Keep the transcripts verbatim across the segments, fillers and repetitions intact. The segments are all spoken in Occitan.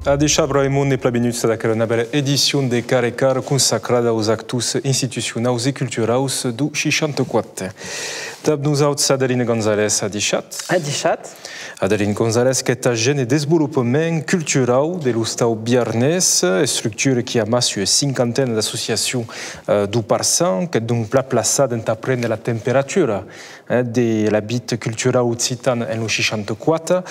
Adishatz, brave monde, e plan venguts ad aquera navèra edicion de Cara e Cara consacrada aus actors institucionaus e culturaus deu seishanta-quate. Dab nosauts Adeline Gonzalez, adishatz. Adishatz. Adeline Gonzalez qu'es agent de desvolopament culturau de l'Ostau Biarnés, estructura qui amassa ua cinquantena d'associacions, eh, deu parçan, qu'es donc plan plaçada entà préner la temperatura, eh, de la vita culturau occitana en lo seishanta-quate.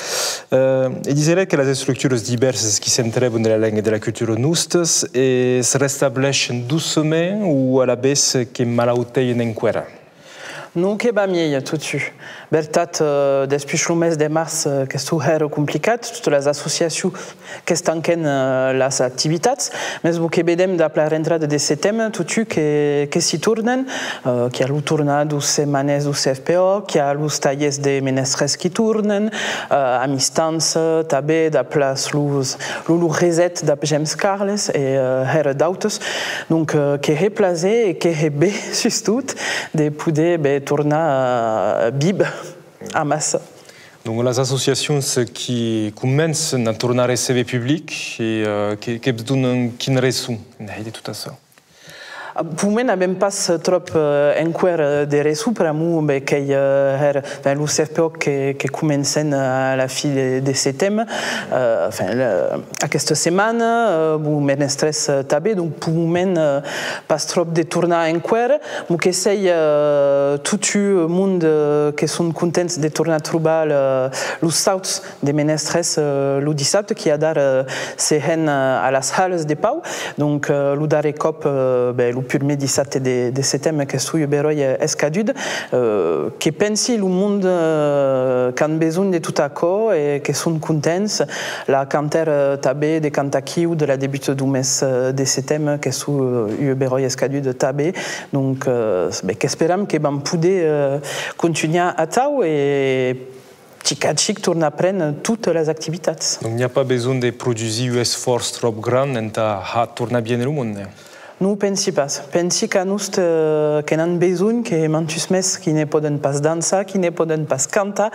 Eh, e diselèi que las estructuras divèrsas qui s'entrèvan de la lenga e de la cultura nostas e se restableixen doçament o alavetz que malautèjan enqüèra? Non, que va mielhs, totun. Vertat, eh, despuish lo mes de març, eh, qu'estó hèra complicat, totas las associacions qu'estanquèn, eh, las activitats, mes bon, que vedem dab la rentrada de seteme, totun que, que s'i tornen, eh, qu'i a lo tornar deus setmanèrs deu C F P O, qu'i a los talhèrs de menestrèrs qui tornen, eh, a Mistança, tanben, dab las, los, lo, lo reset dab James Carles e, eh, hèra d'autes. Donc, eh, que hè plaser e que hè ben, sustot, de poder, ben, tornar, eh, víver amassa. Donc, las associacions qui comencen a tornar recéber public e, eh, que, que'vs donan quin resson en hèit de tot açò? Peu moment n'avem pas tròp, eh, enqüèra, eh, de resson, pr'amor, ben, qu'ei, eh, hèra, ben, lo C F P O que, que comencèn a la fin de, de seteme, eh, enfin, la, aquesta setmana, eh, bon, menestrèrs, eh, tanben, donc, peu moment, eh, pas tròp de tornar enqüèra, mès que sei, eh, totun monde, eh, que son contents de tornar trobar le, los sauts de menestrèrs, eh, lo dissabte, qui adara, eh, se hèn, eh, a las Halas de Pau. Donc, eh, lo darrèr còp, eh, ben, lo purmèr dissabte de, de seteme, qu'estó ua beròia, eh, escaduda, eh, que pensi lo monde, eh, qu'an besonh de tot aquò e que son contents. La cantèra, eh, tanben de Canta Aquiu de la debuta deu mes, eh, de seteme, qu'estó, eh, ua beròia escaduda tanben. Donc, eh, ben, qu'esperam que vam poder, eh, contunhar atau e chic a chic tornar préner totas las activitats. Donc, n'i a pas besonh de produsir un esfòrç tròp grand entà har tornar viéner lo monde? Non, pensi pas. Pensi qu'a nos, eh, que n'an besonh, que mantuns mes qui ne pòden pas dançar, qui ne pòden pas cantar,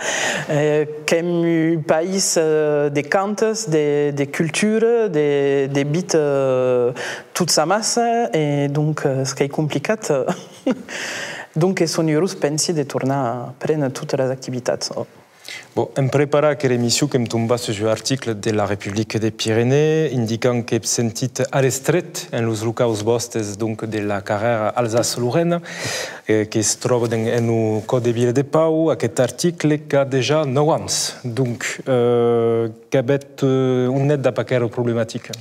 eh, qu'èm un país, eh, de cantes, de, de cultura, de, de vita, eh, tots amassa, e donc, eh, qu'ei complicat. Donc, que son urós, pensi, de tornar préner totas las activitats. Bon, en preparar aquera emission qu'èm tombat sus un article de La République des Pyrénées, indicant qu'ètz sentit a l'estret en los locaus vòstes, donc, de la carrèra Alsace-Lorraine, eh, que's tròba en, en lo còr de vila de Pau, aqueth article qu'a dejà nòu ans. Donc, eh, qu'avètz, eh, on ètz dab aquera problematica?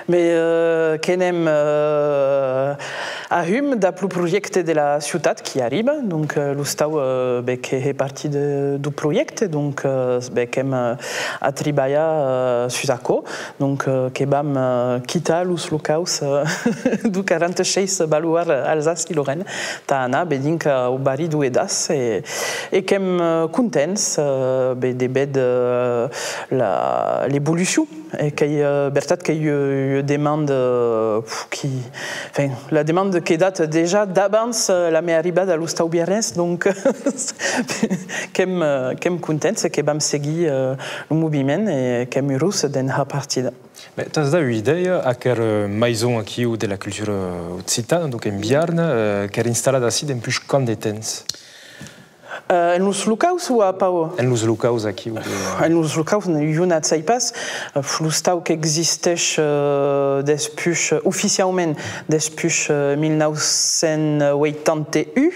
Mes, eh, que n'èm, eh, a hum dab lo projècte de la ciutat qui arriba, donc, eh, l'ostau, eh, ben, que hè partit de, deu projècte, donc, eh, ben, qu'èm, eh, a tribalhar, eh, sus aquò, donc, eh, que vam, eh, quitar los locaus, eh, deu quaranta-sheis Baluard Alsace-Lorraine, tà anar, ben, dinc au barri deu Hedàs, e, e qu'èm, eh, contents, eh, ben, de véder, eh, la, l'evolucion. E qu'ei, eh, vertat qu'ei ua, ua demanda, eh, pf, qui, enfin, la demanda que data dejà d'abans, eh, la mea arribada a l'ostau Biarnés, donc, qu'èm, eh, qu'èm contents e que vam seguir, eh, lo moviment e qu'èm urós d'en har partida. Mès t'as dat ua idèia, aquera maison aquiu de la cultura occitana, donc en Biarn, eh, qu'èra installada ací dempuish quant de temps? Eh, en los locaus o a Pau? En los locaus aquiu de... En los locaus, jo n'at sai pas. Eh, l'ostau qu'existeish, eh, despuish, oficiaument, despuish, eh, mil nau cents ueitanta un.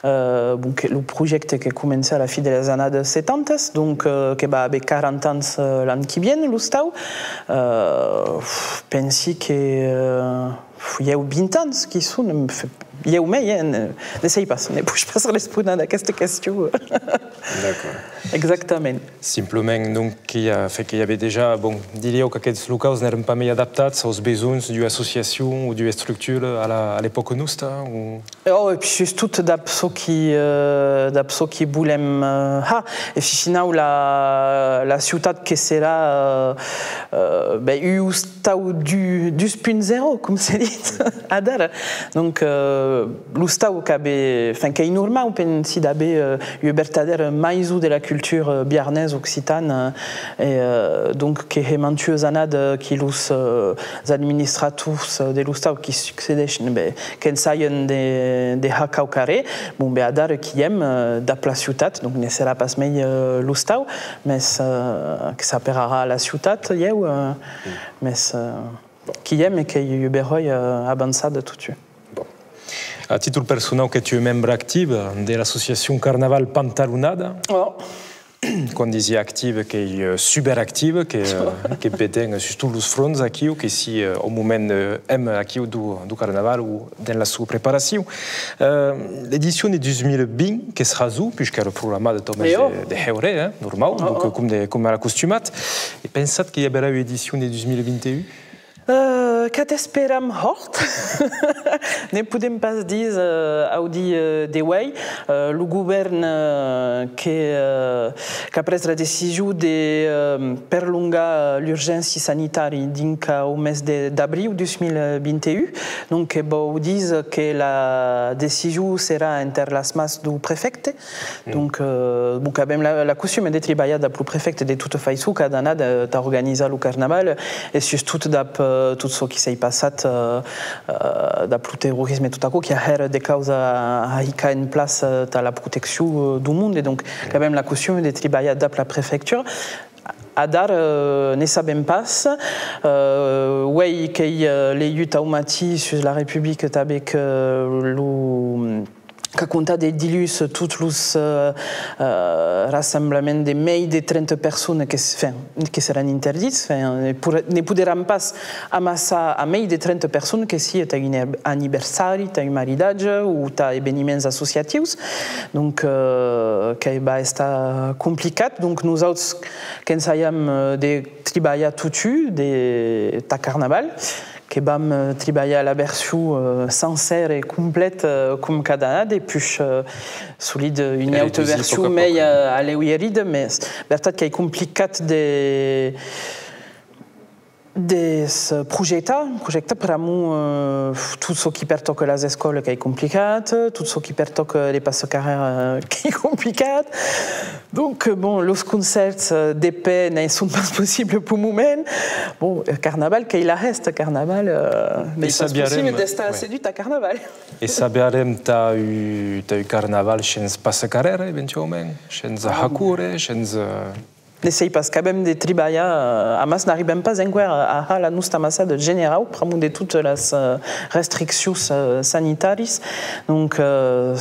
Eh, bon, que lo projècte que comença a la fin de las annadas setanta, donc, eh, que va aver quaranta ans, eh, l'an qui vien, l'ostau. Eh, pensi que, eh, Ieu vint ans qui son, ieu mei, eh, ne, ne sei pas, ne poish pas respóner ad aquesta question. D'accord. Exactament. Simplament, donc, que i a, fait que i avè dejà, bon, dirieu qu'aqueths locaus n'èran pas mei adaptats aus besonhs d'ua associacion o d'ua estructura a la, a l'epòca nosta, o? Oh, e puish sustot dab çò qui, eh, dab çò qui volem, eh, har. E fin finau, la, la ciutat que serà, eh, eh, ben, un tau du, dus punt zèro, com se ditz adara. Donc, euh, L'ostau qu'avè, enfin, qu'ei normau, pensi, d'aver, euh, ua vertadèra maison de la culture, euh, biarnés, occitane, euh, e, euh, donc, que hè mantuas annadas, euh, qui los, euh, administrators, euh, de l'ostau qui succedeish, ben, qu'ensajan de, de har quauquarren. Bon, ben, adara qu'i èm, euh, dab la ciutat, donc ne serà pas mei, euh, l'ostau, mès, euh, que s'aperarà la ciutat, ieu, euh, mès, euh, qu'i èm e qu'ei ua beròia, euh, avançada totun. Bon. A títol personau, qu'ètz ua membra activa de l'associacion Carnaval Pantalonada. Oh. Quan disi activa, qu'ei, euh, superactiva, que, euh, que peten sus tots los fronts aquiu, que si, euh, au moment, euh, èm aquiu deu, deu carnaval o dens la sua preparacion. Euh, l'edicion de dus mila vint, qu'es rason, puishqu'èra programada tanben de, de hèure, eh, normau, donc, com de, com a l'acostumat. E pensatz que i averà ua edicion de dus mila vint e un? Euh, qu'at esperam hòrt. Ne podem pas díser, euh, au dia, euh, de uei. Euh, lo govèrn, euh, que, euh, qu'a pres la decision de, euh, perlongar l'urgéncia sanitària dinc au mes de, d'abriu dus mila vint e un. Donc, que vòu díser que la decision serà enter las mans deu prefècte. Donc, euh, bon, qu'avem la, la costuma de tribalhar dab lo prefècte de tota faiçon cada annada, euh, tà organizar lo carnaval, e sustot dab, euh, tot çò qui s'ei passat, euh, euh, dab lo terrorisme e tot aquò, qu'i a hèra de causas a, a hicar en plaça, euh, tà la proteccion, euh, deu monde. E donc, qu'avem la costuma de tribalhar dab la prefectura. Adara, euh, ne sabem pas. Euh, uei qu'ei, euh, leiut au matin sus La Republica tanben que lo, qu'a comptat de diluns tots los, euh, euh, rassemblaments de mei de trenta personas que s-, enfin, que seràn interdits, enfin, ne por-, ne poderàn pas amassar a mei de trenta personas que sia tà un er-, anniversari, tà un maridatge o tà eveniments associatius. Donc, euh, que va estar complicat. Donc, nosauts qu'ensajam, euh, de tribalhar totun, de, tà Carnaval, que vam, euh, tribalhar la version, euh, sancèra e complèta, euh, com cada annada, e puish, euh, solide, ua auta version mei, euh, aleugerida, mès vertat qu'ei complicat de, de se projectar, projectar pr'amor, euh, tot çò qui pertòca las escòlas qu'ei complicat, tot çò qui pertòca de passacarrèra, euh, qu'ei complicat. Donc, euh, bon, los concèrts, euh, de pè, ne son pas possibles peu moment. Bon, euh, Carnaval, qu'ei la hèsta, Carnaval, euh, n'ei pas possible d'estar assedut a Carnaval. E saberem tà un, tà un Carnaval shens passacarrèra, eventuaument, shens a córrer, shens, euh... Ne sèi pas, qu'avem de tribalhar, euh, amassa n'arribem pas enqüèra a, a har la nosta amassada generau, pr'amor de totas las, euh, restriccions, euh, sanitàrias. Donc, euh,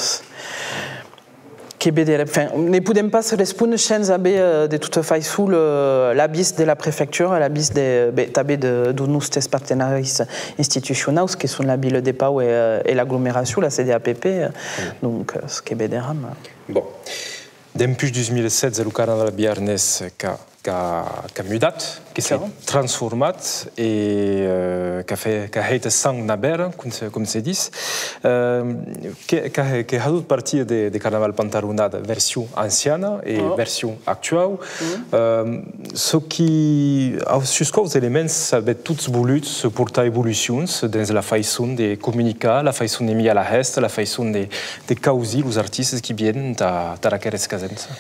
Que vederem, enfin, ne podem pas respóner shens aver, euh, de tota faiçon, le, l'avís de la prefectura, l'avís de, be, tanben de, deus nòstes partenaris institucionaus, que son la Vila de Pau e, euh, e l'aglomeracion, la C D A P P, euh, donc, euh, que vederam. Bon. Dempuish dus mila setze, lo carnaval biarnés qu'a qu'a, qu'a mudat, que s'ei transformat e, euh, qu'a fe-, qu'a hèit sang navèra, com se, com se ditz. Euh, que, qu'a, que hasut partida de, de Carnaval Pantalonada, version anciana e version actuau. Euh, çò qui, au, sus quaus elements s'avètz tots volut portar evolucions dens la faiçon de comunicar, la faiçon de miar la hèsta, la faiçon de, de causir los artistes qui vienen tà, tà aquera escasença?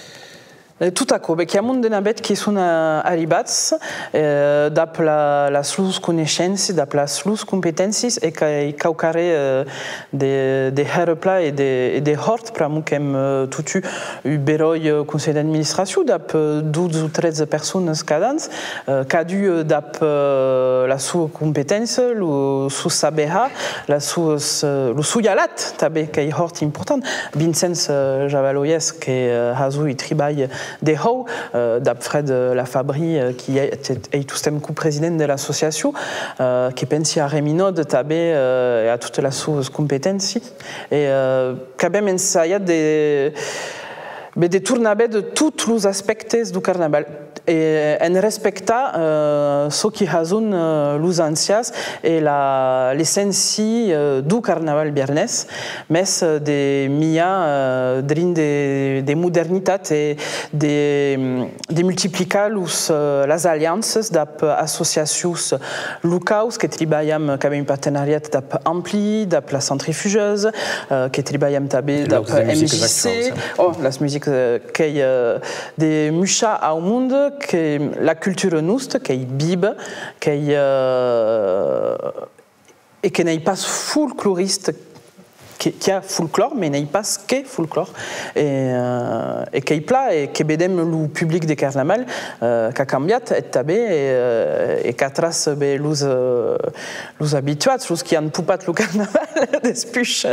Eh, tot aquò, be, qu'i a monde navèth qui son, eh, arribats, eh, dab la, las lors coneishences, dab las lors competéncias, e qu'a-, e quauquarren, eh, de, de hèra plan e de, e de hòrt, pr'amor qu'èm, eh, totun un beròi, eh, conselh d'administracion, dab, eh, dotze o tretze personas cada an, eh, cadun, eh, dab, eh, la sua competéncia, lo son saber har, las suas, eh, lo son alat, tanben, qu'ei hòrt important. Vincenç, eh, Javaloyès, que, eh, hasó un tribalh de hòu, eh, dab Fred, eh, Lafabrie, eh, qui ei, ei tostemps copresident de l'associacion, eh, que pensi a Reminòde tanben, eh, e a totas las suas competéncias. E, eh, qu'avem ensajat de, Be, de tornar véder tots los aspèctes deu carnaval e en respectar, eh, çò qui hason, eh, los ancians e la, l'esséncia, eh, deu carnaval biarnés, mès, eh, de miar, eh, drin de, de modernitat e de, de multiplicar los, eh, las alianças dab associacions locaus, que tribalham, qu'avem un partenariat dab Ampli, dab la Centrifugeuse, eh, que tribalham tanben dab M J C. Oh, las musicas, eh, qu'ei, eh, de muishar au monde que la cultura nosta qu'ei viva, qu'ei, eh, e que n'ei pas folclorista, que, qu'i a folclòr, mès n'ei pas que folclòr. E, eh, e qu'ei plan, e que vedem lo public de carnaval, eh, qu'a cambiat, eth tanben, e, eh, e qu'a tras, be, los, eh, los abituats, los qui an popat lo carnaval despuish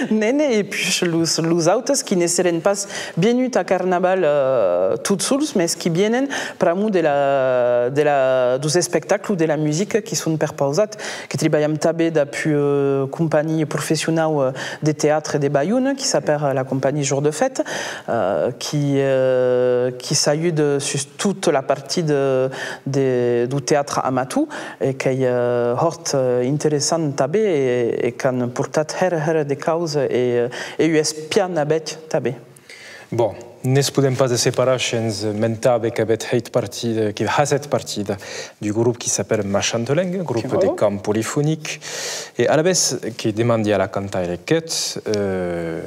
nene, e puish los, los autes qui ne seren pas vienuts a carnaval, eh, tot sols, mès qui vienen pr'amor de la, de la, deus espectacles, de la musica qui son perpausats. Que tribalham tanben dab ua, eh, companhia professionau, eh, de teatre de Baiona, qui s'apèra la companhia Jour de Fête, eh, qui, eh, qui s'ajuda sus tota la partida de, deu teatre amator, e qu'ei, eh, hòrt, eh, interessant tanben, e, e qu'an portat hèra, hèra de causas, e, eh, e ua espiar navèth tanben. Bon, ne's podem pas desseparar shens mentar be qu'avetz hèit partida, que hasètz partida deu grop qui s'apèra Machantelenga, grop de cant polifonic. E alavetz que demandi a la cantaira qu'ètz, eh,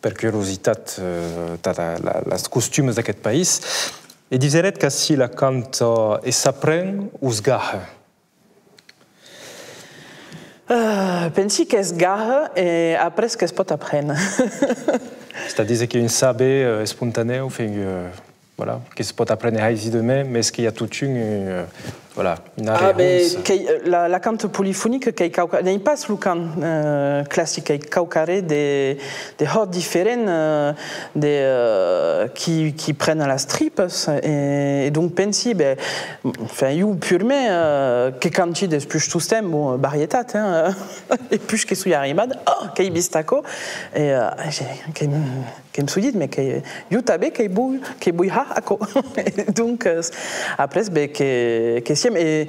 per curiositat, eh, tà la, las costumas d'aqueth país, e diseretz qu'ací la canta, eh, e s'apren o es gaha? Eh, pensi que's gaha e après que's pòt apréner. C'est-à-dire qu'un saber, eh, espontanèu, enfin, eh, voilà, que's pòt apréner aisidament, mès qu'i a totun, eh, voilà, una... Ah, ben, qu'ei, eh, la, la canta polifonica qu'ei quauqua-, n'ei pas lo cant, eh, classic, qu'ei quauquarren de, de hòrt diferent, eh, de, eh, qui, qui pren a las tripas, e, e donc pensi, ben, enfin, jo purmèr, eh, que canti despuish tostemps, bon, varietat, hein, e puish que soi arribada, oh, qu'èi vist aquò, e, eh, qu'èm, qu'èm soi dit, mès que jo tanben que voi, que voi har aquò. E donc, eh, après, ben, que, que siam, e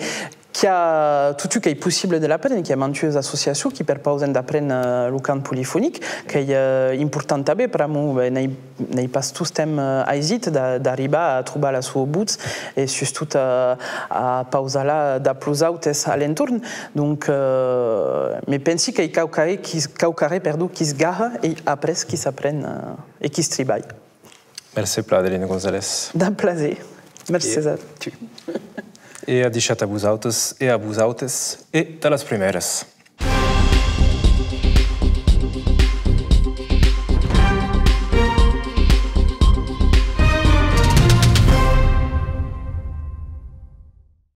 qu'i a totun qu'ei possible de l'apréner, qu'i a mantuas associacions qui perpausen d'apréner, eh, lo cant polifonic, qu'ei, eh, important tanben, pr'amor, ben, n'ei n'ei pas tostemps, eh, aisit d'a-, d'arribar a trobar la soa votz e sustot a, a pausar-la dab los autes a l'entorn. Donc, eh, me pensi qu'ei quauquarren qui, quauquarren, perdon, qui's gaha e après qui's apren, eh, e qui's tribalha. Mercé plan, Adeline González. Damb plaser. Mercés a tu. E adishatz a vosautes e a vosautes e tà las prumèras.